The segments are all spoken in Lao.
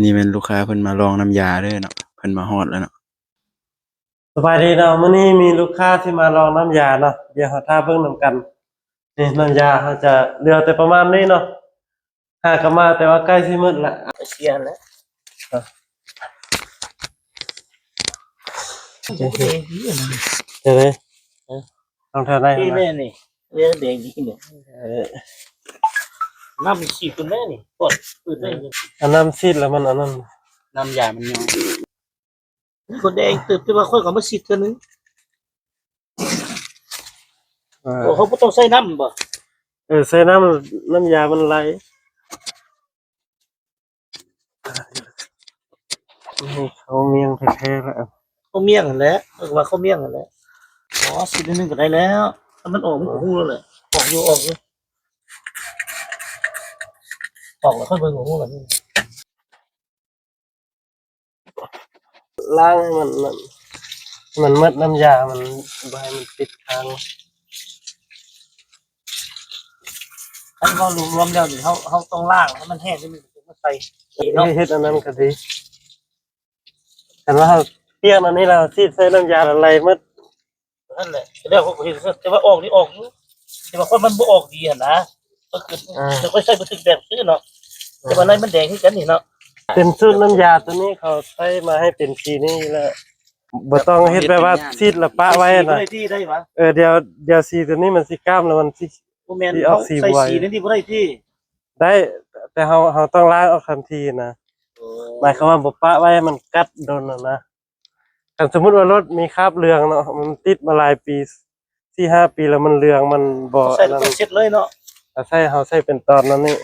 ນີ້ແມ່ນລູກຄ້າເພິ່ນມາລອງນ້ຳຢາເດີເນາະ ເພິ່ນມາຮອດແລ້ວເນາະ. ສະບາຍດີເນາະ ມື້ນີ້ມີລູກຄ້າທີ່ມາລອງນ້ຳຢາເນາະ ດຽວເຮົາຖ້າເບິ່ງນຳກັນ. ນີ້ນ້ຳຢາເຮົາຈະເຫຼືອແຕ່ປະມານນີ້ເນາະ ຫາກະມາແຕ່ວ່າໃກ້ຊິໝົດລະ ເສຍແລ້ວ. ເຈົ້າເດ້ ເອີ ຕ້ອງເທົ່າໃດ ນີ້ແມ່ນນີ້ ເຫຼືອແດງດີນີ້ ເອີ ນ້ຳສີດພຸ້ນແຫຼະນີ້ ປອດ ເປີດໄດ້ນີ້ ອັນນ້ຳສີດລະມັນອັນນັ້ນ ນ້ຳຢາມັນຍ້ອຍ ຄົນແດງຕື່ມ ແຕ່ວ່າຂ້ອຍກໍມາສີດເທື່ອໜຶ່ງ ເອີ ໂອ້ ເຮົາບໍ່ຕ້ອງໃສ່ນ້ຳບໍ? ເອີ ໃສ່ນ້ຳ ນ້ຳຢາມັນໄຫຼ. ນີ້ເຂົ້າໝ້ຽງແທ້ໆລະ ເຂົ້າໝ້ຽງຫັ້ນແຫຼະ ເອີ້ນວ່າເຂົ້າໝ້ຽງຫັ້ນແຫຼະ. ອໍ ສີດໜຶ່ງກໍໄດ້ແລ້ວ ຖ້າມັນອອກມັນກໍຮູ້ແລ້ວແຫຼະ ອອກຢູ່ ອອກຢູ່ ອອກແລ້ວຄ່ອຍເບິ່ງກໍຮູ້ແລ້ວ. ລ້າງໃຫ້ມັນ ມັນ ມັນໝົດນ້ຳຢາ ມັນບໍ່ໃຫ້ມັນຕິດຄ້າງ. ຄັນເວົ້າລວມໆແລ້ວນີ້ ເຮົາ ເຮົາຕ້ອງລ້າງໃຫ້ມັນແຫ້ງ ຈັ່ງໃສ່ເນາະ ເຮັດອັນນັ້ນກໍດີ. ຄັນວ່າເຮົາປ່ຽນອັນນີ້ແລ້ວ ສີດໃສ່ນ້ຳຢາແລ້ວໄຫຼໝົດ. ນັ້ນແຫຼະ ແລ້ວຂ້ອຍກໍເຮັດ ແຕ່ວ່າອອກນີ້ອອກຢູ່ ແຕ່ວ່າຂ້ອຍມັນບໍ່ອອກດີຫັ້ນນະ ກໍຄື ອ່າ ແຕ່ຂ້ອຍໃສ່ບໍ່ຖືກແບບຊື່ເນາະ ແຕ່ວ່າໃນມັນແດງຄືກັນນີ້ເນາະ. ເປັນສູດນ້ຳຢາຕົວນີ້ ເຂົາໃສ່ມາໃຫ້ເປັນສີນີ້ແລ້ວ ບໍ່ຕ້ອງເຮັດແບບວ່າສີດແລ້ວປະໄວ້ນະ ເອີ ດຽວ ດຽວສີຕົວນີ້ມັນຊິກ້າມ ແລ້ວມັນຊິ ບໍ່ແມ່ນ ຊິອອກສີ ເຮົາໃສ່ສີໃນນີ້ບໍ່ໄດ້ຕິ? ໄດ້ ແຕ່ເຮົາ ເຮົາຕ້ອງລ້າງອອກທັນທີນະ ໂອ້ ໝາຍຄວາມວ່າບໍ່ປະໄວ້ໃຫ້ມັນກັດດົນຫັ້ນນະ. ຄັນສົມມຸດວ່າລົດມີຄາບເຫຼືອງເນາະ ມັນຕິດມາຫຼາຍປີ ສີ່ຫ້າປີແລ້ວມັນເຫຼືອງ ມັນບໍ່ ໃສ່ແລ້ວກໍເຊັດເລີຍເນາະ ຖ້າໃສ່ ເຮົາໃສ່ເປັນຕອນນັ້ນນີ້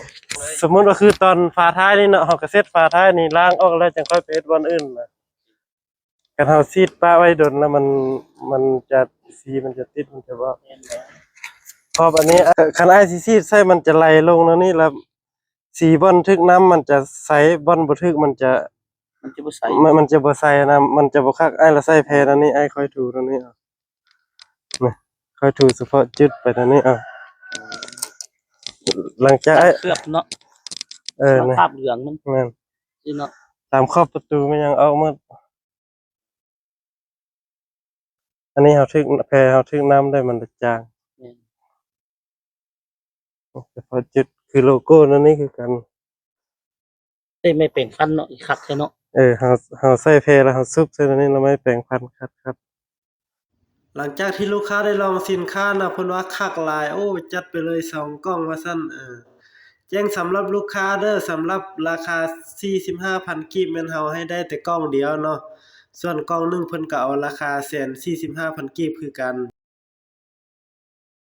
ສົມມຸດວ່າຄືຕອນຝາທ້າຍນີ້ເນາະ ເຮົາກໍເຊັດຝາທ້າຍນີ້ ລ້າງອອກແລ້ວຈັ່ງຄ່ອຍໄປເຮັດບ່ອນອື່ນນະ. ຄັນເຮົາສີດປະໄວ້ດົນແລ້ວມັນ ມັນຈະ ສີມັນຈະຕິດ ມັນຈະບໍ່ ແມ່ນແລ້ວ ຂອບອັນນີ້ ເອີ ຄັນອ້າຍຊິສີດໃສ່ມັນຈະໄຫຼລົງແນວນີ້ ແລ້ວສີບ່ອນຖືກນ້ຳມັນຈະໃສ ບ່ອນບໍ່ຖືກມັນຈະ ມັນຈະບໍ່ໃສ ມັນ ມັນຈະບໍ່ໃສນະ ມັນຈະບໍ່ຄັກ. ອ້າຍລະໃສ່ແຜ່ແນວນີ້ ອ້າຍຄ່ອຍຖູແນວນີ້ເອົາ ນີ້ ຄ່ອຍຖູສະເພາະຈຸດໄປແນວນີ້ເອົາ ຫຼັງຈາກອ້າຍ ເຄື່ອບເນາະ ເອີ ນີ້ ຄາບເຫຼືອງມັນ ແມ່ນ ນີ້ເນາະ ຕາມຂອບປະຕູແມ່ນຫຍັງອອກໝົດ. ອັນນີ້ເຮົາຖືກແຜ່ ເຮົາຖືກນ້ຳໄດ້ ມັນຈະຈາງ ແມ່ນ ສະເພາະຈຸດ ຄືໂລໂກ້ນັ້ນນີ້ຄືກັນ ໃຊ້ໄມ້ແປງຟັນເນາະ ຄັກແທ້ເນາະ. ເອີ ເຮົາ ເຮົາໃສ່ແຜ່ແລ້ວເຮົາຊຸບໃສ່ໂຕນີ້ ແລ້ວໄມ້ແປງຟັນຂັດໆ. ຫຼັງຈາກທີ່ລູກຄ້າໄດ້ລອງສິນຄ້ານະ ເພິ່ນວ່າຄັກຫຼາຍ ໂອ້ ຈັດໄປເລີຍສອງກ່ອງວ່າຊັ້ນ. ເອີ ແຈ້ງສຳລັບລູກຄ້າເດີ ສຳລັບລາຄາສີ່ສິບຫ້າພັນກີບ ແມ່ນເຮົາໃຫ້ໄດ້ແຕ່ກ່ອງດຽວເນາະ ສ່ວນກ່ອງໜຶ່ງເພິ່ນກໍເອົາລາຄາແສນສີ່ສິບຫ້າພັນກີບຄືກັນ.